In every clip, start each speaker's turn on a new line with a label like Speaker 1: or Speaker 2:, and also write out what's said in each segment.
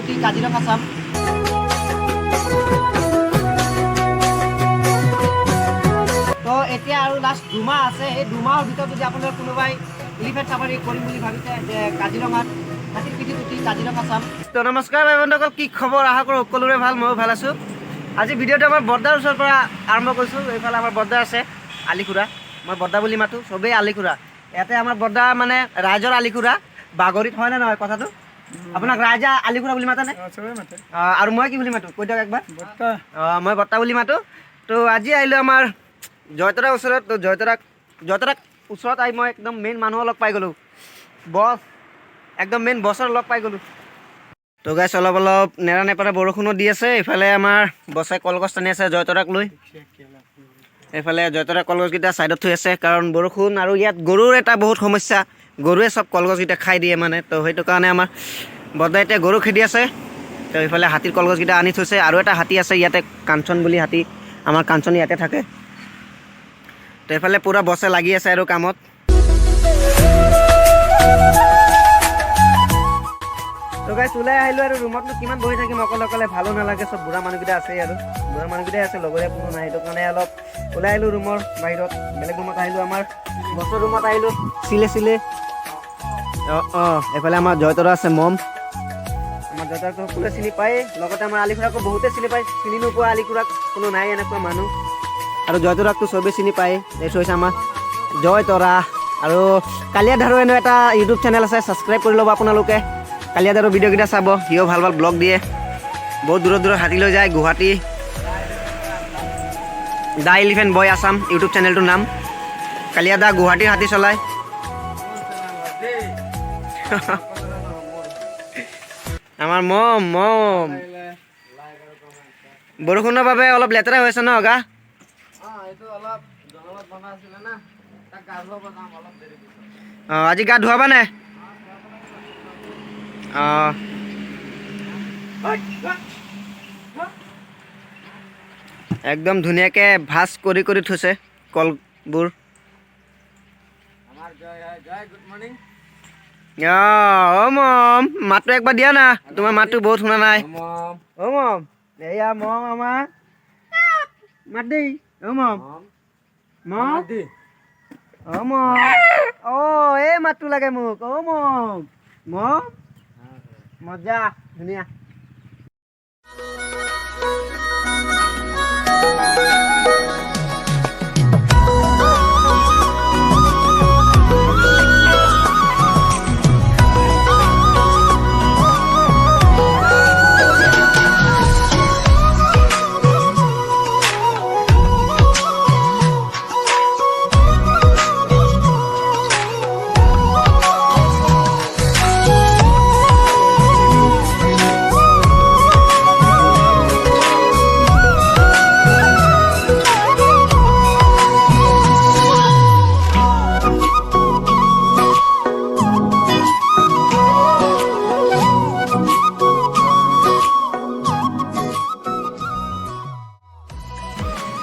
Speaker 1: উঠি কাজিৰঙা চাম। তো এতিয়া আৰু লাষ্ট 2 মাহ আছে। এই 2 মাহৰ ভিতৰত যদি আপোনালোকে কোনোবাই এলিফেণ্ট চাফাৰী কৰিম বুলি ভাবিছে যে কাজিৰঙাত হাতীৰ পিঠিত উঠি কাজিৰঙা চাম। তো নমস্কাৰ ভাই বন্ধুসকল, কি খবৰ? আশা কৰোঁ সকলোৰে ভাল, ময়ো ভাল আছোঁ। আজি ভিডিঅ'টো আমাৰ বৰ্দাৰ ওচৰৰ পৰা আৰম্ভ কৰিছোঁ। এইফালে আমাৰ বৰ্দা আছে, আলিখুৰা। মই বৰ্দা বুলি মাতোঁ, চবেই আলিখুৰা। ইয়াতে আমাৰ বৰ্দা মানে ৰাইজৰ আলিখুৰা বাগৰিত, হয় নে নহয় কথাটো? আপোনাক ৰাইজা আলিখুৰা বুলি মাতেনে?
Speaker 2: চবেই মাতে।
Speaker 1: আৰু মই কি বুলি মাতোঁ কৈ দিয়ক একবাৰ।
Speaker 2: বৰ্তা।
Speaker 1: অঁ, মই বৰ্তা বুলি মাতোঁ। তো আজি আহিলোঁ আমাৰ জয়তৰাৰ ওচৰত। তো জয়তৰাক ওচৰত আহি মই একদম মেইন মানুহৰ লগ পাই গ'লোঁ, বছ, একদম মেইন বছৰ লগ পাই গ'লোঁ। তো গাইছ, অলপ অলপ নেৰা নেপেৰা বৰষুণো দি আছে। এইফালে আমাৰ বছে কলগছ টানি আছে জয়তৰাক লৈ। এইফালে জয়তৰা কলগছকেইটা ছাইডত থৈ আছে, কাৰণ বৰষুণ আৰু ইয়াত গৰুৰ এটা বহুত সমস্যা। গৰুৱে চব কলগছকেইটা খাই দিয়ে মানে। তো সেইটো কাৰণে আমাৰ বৰ্দাই এতিয়া গৰু খেদি আছে। তো এইফালে হাতীৰ কলগছকেইটা আনি থৈছে। আৰু এটা হাতী আছে ইয়াতে, কাঞ্চন বুলি হাতী। আমাৰ কাঞ্চন ইয়াতে থাকে। তো এইফালে পূৰা বছে লাগি আছে আৰু কামত। তো গাইছ, ওলাই আহিলোঁ আৰু ৰুমতনো কিমান বহি থাকিম অকলে অকলে, ভালো নালাগে। চব বুঢ়া মানুহকেইটা আছে আৰু বুঢ়া মানুহকেইটাই আছে, লগৰীয়া কোনো নাই। সেইটো কাৰণে অলপ ওলাই আহিলোঁ ৰুমৰ বাহিৰত, বেলেগ ৰুমত আহিলোঁ, আমাৰ বছৰ ৰুমত আহিলোঁ। চিলে চিলে। অঁ অঁ, এইফালে আমাৰ জয়তৰা আছে, মম। আমাৰ জয়তৰাক সকলোৱে চিনি পায়, লগতে আমাৰ আলিখুৰাকো বহুতে চিনি পায়। চিনি নোপোৱা আলিখুৰাক কোনো নাই এনেকুৱা মানুহ। আৰু জয়তৰাকটো চবেই চিনি পায়। এইটো হৈছে আমাৰ জয়তৰা। আৰু কালিয়া ধাৰু এনে এটা ইউটিউব চেনেল আছে, ছাবস্ক্ৰাইব কৰি ল'ব আপোনালোকে। কালিয়া ধাৰু ভিডিঅ'কেইটা চাব, সিও ভাল ভাল ব্লগ দিয়ে। বহুত দূৰত দূৰত হাতী লৈ যায় গুৱাহাটী। দা এলিফেণ্ট বয় আছাম ইউটিউব চেনেলটোৰ নাম। কালিয়া দা গুৱাহাটীৰ হাতী চলায়। আমাৰ মম মম বৰষুণৰ বাবে অলপ লেতেৰা হৈ আছে ন গা?
Speaker 2: এইটো অলপ জংঘলত বনাই আছিলে না, তাক গা ধুৱাব যাম অলপ দেৰি পিছত।
Speaker 1: অঁ, আজি গা ধুৱাবা নে? অঁ, একদম ধুনীয়াকৈ ভাজ কৰি কৰি থৈছে কলবোৰ।
Speaker 2: আমাৰ জয় হয়, জয়, গুড মৰ্ণিং।
Speaker 1: অঁ, মম, মাতটো একবাৰ দিয়া না, তোমাৰ মাতটো বহুত শুনা নাই।
Speaker 2: মম।
Speaker 1: অ' মম, এয়া মম আমাৰ। মাত দেই, অ' মম। মম।
Speaker 2: দি।
Speaker 1: অ' মম, অ' এই মাতটো লাগে মোক। অ' মম, মম, মজা, ধুনীয়া।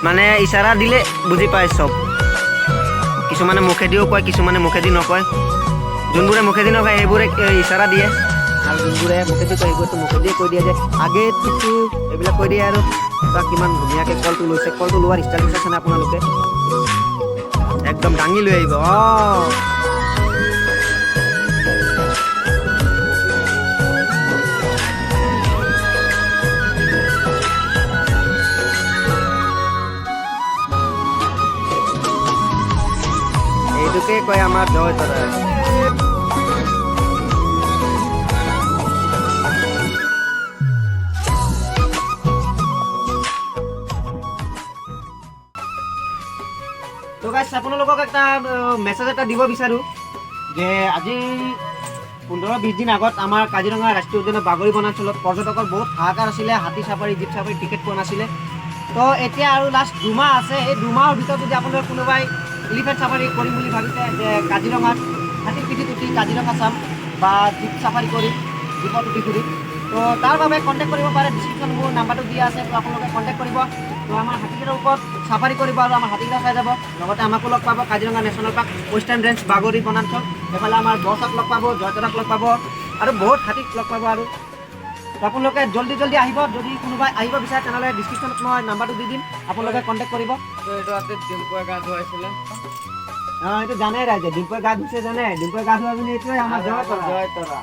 Speaker 1: মানে ইচাৰা দিলে বুজি পায় চব। কিছুমানে মুখেদিও কয়, কিছুমানে মুখেদি নকয়। যোনবোৰে মুখেদি নকয়, সেইবোৰে ইচাৰা দিয়ে আৰু যোনবোৰে মুখেদি কয়, সেইবোৰেতো মুখেদিয়ে কৈ দিয়ে যে আগে টুটু এইবিলাক কৈ দিয়ে। আৰু চাওক কিমান ধুনীয়াকৈ কলটো লৈছে। কলটো লোৱাৰ ষ্টাইলটো চাইছেনে আপোনালোকে? একদম দাঙি লৈ আহিব। অঁ, এইটোকে কয় আমাৰ জয় তৰা। তো গাইছ, আপোনালোকক এটা মেছেজ এটা দিব বিচাৰোঁ যে আজি 15-20 দিন আগত আমাৰ কাজিৰঙা ৰাষ্ট্ৰীয় উদ্যানৰ বাগৰি বনাঞ্চলত পৰ্যটকৰ বহুত হাহাকাৰ আছিলে। হাতী চাফাৰী, জীপ চাফাৰী টিকেট পোৱা নাছিলে। তো এতিয়া আৰু লাষ্ট 2 মাহ আছে। এই 2 মাহৰ ভিতৰত যদি আপোনালোকে কোনোবাই এলিফেণ্ট চাফাৰী কৰিম বুলি ভাবিছে যে কাজিৰঙাত হাতীৰ পিঠিত উঠি কাজিৰঙা চাম বা জীপ চাফাৰী কৰিম, জীপত উঠি ঘূৰিম, তো তাৰ বাবে কণ্টেক্ট কৰিব পাৰে। ডিছক্ৰিপশ্যন মোৰ নাম্বাৰটো দিয়া আছে, তো আপোনালোকে কণ্টেক্ট কৰিব। তো আমাৰ হাতীকেইটাৰ ওপৰত চাফাৰী কৰিব আৰু আমাৰ হাতীকেইটা চাই যাব, লগতে আমাকো লগ পাব। Kaziranga national park, western range, বাগৰি বনাঞ্চল। এইফালে আমাৰ বছক লগ পাব, জয়তৰাক লগ পাব আৰু বহুত হাতীক লগ পাব আৰু তো আপোনালোকে জল্দি জল্দি আহিব। যদি কোনোবাই আহিব বিচাৰে, তেনেহ'লে ডিছক্ৰিপশ্যনত মই নাম্বাৰটো দি দিম, আপোনালোকে কণ্টেক্ট কৰিব।
Speaker 2: তো এইটো হাতীত ডিম্পুৱে গা ধুৱাইছিলে।
Speaker 1: অঁ, এইটো জানে ৰাইজে, ডিম্পুৱে গা ধুইছে জানে। ডিম্পুৱে গা ধোৱা বুলি এইটোৱে আমাৰ জয় তৰা।
Speaker 2: জয় তৰা।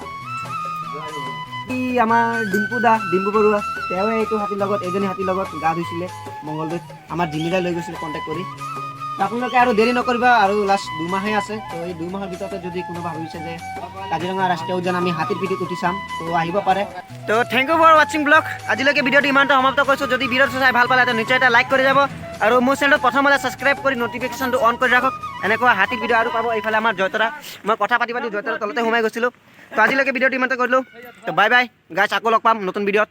Speaker 1: ই আমাৰ ডিম্পু দা, ডিম্পু বৰুৱা, তেওঁৱে এইটো হাতীৰ লগত, এইজনী হাতীৰ লগত গা ধুইছিলে মংগলদৈত। আমাৰ জিমিদাই লৈ গৈছিলে কণ্টেক্ট কৰি। তো আপোনালোকে আৰু দেৰি নকৰিব আৰু লাষ্ট 2 মাহে আছে। তো এই 2 মাহৰ ভিতৰতে যদি কোনোবা ভাবিছে যে কাজিৰঙা ৰাষ্ট্ৰীয় উদ্যান আমি হাতীৰ পিঠিত উঠি চাম, তো আহিব পাৰে। তো thank you for watching vlog। আজিলৈকে ভিডিঅ'টো ইমানতে সমাপ্ত কৰিছোঁ। যদি ভিডিঅ'টো চাই ভাল পালে, তো নিশ্চয় এটা লাইক কৰি যাব আৰু মোৰ চেনেলটো প্ৰথমতে ছাবস্ক্ৰাইব কৰি ন'টিফিকেশ্যনটো অন কৰি ৰাখক। এনেকুৱা হাতীৰ ভিডিঅ' আৰু পাব। এইফালে আমাৰ জয়তৰা, মই কথা পাতি পাতি জয়তৰা তলতে সোমাই গৈছিলোঁ। তো আজিলৈকে ভিডিঅ'টো ইমানতে কৰিলোঁ। তো বাই বাই গাইছ, আকৌ লগ পাম নতুন ভিডিঅ'ত।